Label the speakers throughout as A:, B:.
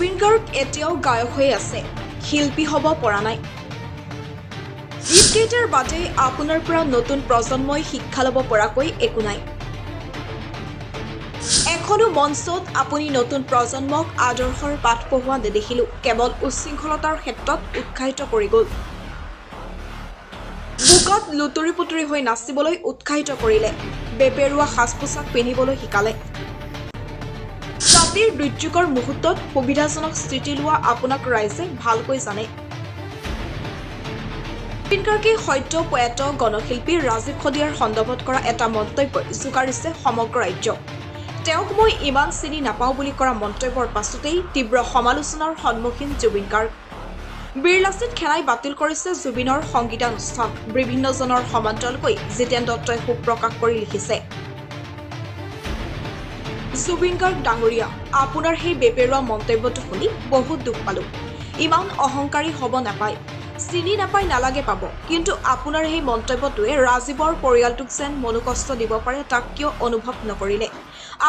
A: জুবিন গাৰ্গ এতিয়াও গায়ক হৈ আছে, শিল্পী হ'ব পৰা নাই। গীতকেইটাৰ বাদে আপোনাৰ পৰা নতুন প্ৰজন্মই শিক্ষা ল'ব পৰাকৈ একো নাই। এখনো মঞ্চত আপুনি নতুন প্ৰজন্মক আদৰ্শৰ পাঠ পঢ়োৱা নেদেখিলোঁ, কেৱল উচ্ছৃংখলতাৰ ক্ষেত্ৰত উৎসাহিত কৰি গ'ল। বোকাত লুতুৰি পুতুৰি হৈ নাচিবলৈ উৎসাহিত কৰিলে, বেপেৰুৱা সাজ পোছাক পিন্ধিবলৈ শিকালে। জাতিৰ দুৰ্যোগৰ মুহূৰ্তত সুবিধাজনক স্থিতি লোৱা আপোনাক ৰাইজে ভালকৈ জানে। জুবিন গাৰ্গে সদ্য প্ৰয়াত গণশিল্পী ৰাজীৱ শদিয়াৰ সন্দৰ্ভত কৰা এটা মন্তব্যই জোকাৰিছে সমগ্ৰ ৰাজ্য। তেওঁক মই ইমান চিনি নাপাওঁ বুলি কৰা মন্তব্যৰ পাছতেই তীব্ৰ সমালোচনাৰ সন্মুখীন জুবিন গাৰ্গ। বীৰ লাচিত সেনাই বাতিল কৰিছে জুবিনৰ সংগীতানুষ্ঠান। বিভিন্নজনৰ সমান্তৰালকৈ জিতেন দত্তই শোক প্ৰকাশ কৰি লিখিছে, জুবিন গাৰ্গ ডাঙৰীয়া, আপোনাৰ সেই বেপেৰুৱা মন্তব্যটো শুনি বহুত দুখ পালোঁ। ইমান অহংকাৰী হ'ব নাপায়, চিনি নাপায় নালাগে পাব, কিন্তু আপোনাৰ সেই মন্তব্যটোৱে ৰাজীৱৰ পৰিয়ালটোক যেন মনোকষ্ট দিব পাৰে তাক কিয় অনুভৱ নকৰিলে?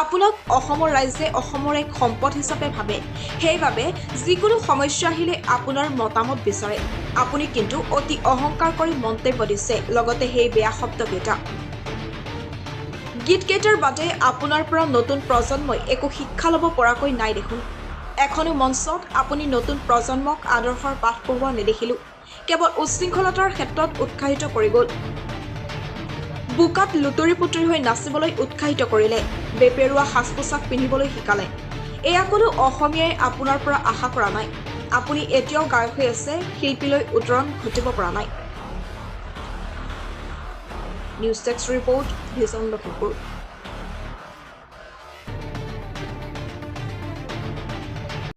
A: আপোনাক অসমৰ ৰাইজে অসমৰ এক সম্পদ হিচাপে ভাবে, সেইবাবে যিকোনো সমস্যা আহিলে আপোনাৰ মতামত বিচাৰে। আপুনি কিন্তু অতি অহংকাৰ কৰি মন্তব্য দিছে, লগতে সেই বেয়া শব্দকেইটা। গীতকেইটাৰ বাদে আপোনাৰ পৰা নতুন প্ৰজন্মই একো শিক্ষা ল'ব পৰাকৈ নাই দেখোন। এখনো মঞ্চত আপুনি নতুন প্ৰজন্মক আদৰ্শৰ পাঠ পঢ়োৱা নেদেখিলোঁ, কেৱল উচ্ছৃংখলতাৰ ক্ষেত্ৰত উৎসাহিত কৰি গ'ল। বোকাত লুতুৰি পুতুৰি হৈ নাচিবলৈ উৎসাহিত কৰিলে, বেপেৰুৱা সাজ পোছাক পিন্ধিবলৈ শিকালে। এয়া কোনো অসমীয়াই আপোনাৰ পৰা আশা কৰা নাই। আপুনি এতিয়াও গায়ক হৈ আছে, শিল্পীলৈ উত্তৰণ ঘটিব পৰা নাই। News desk report, vision Lakhimpur.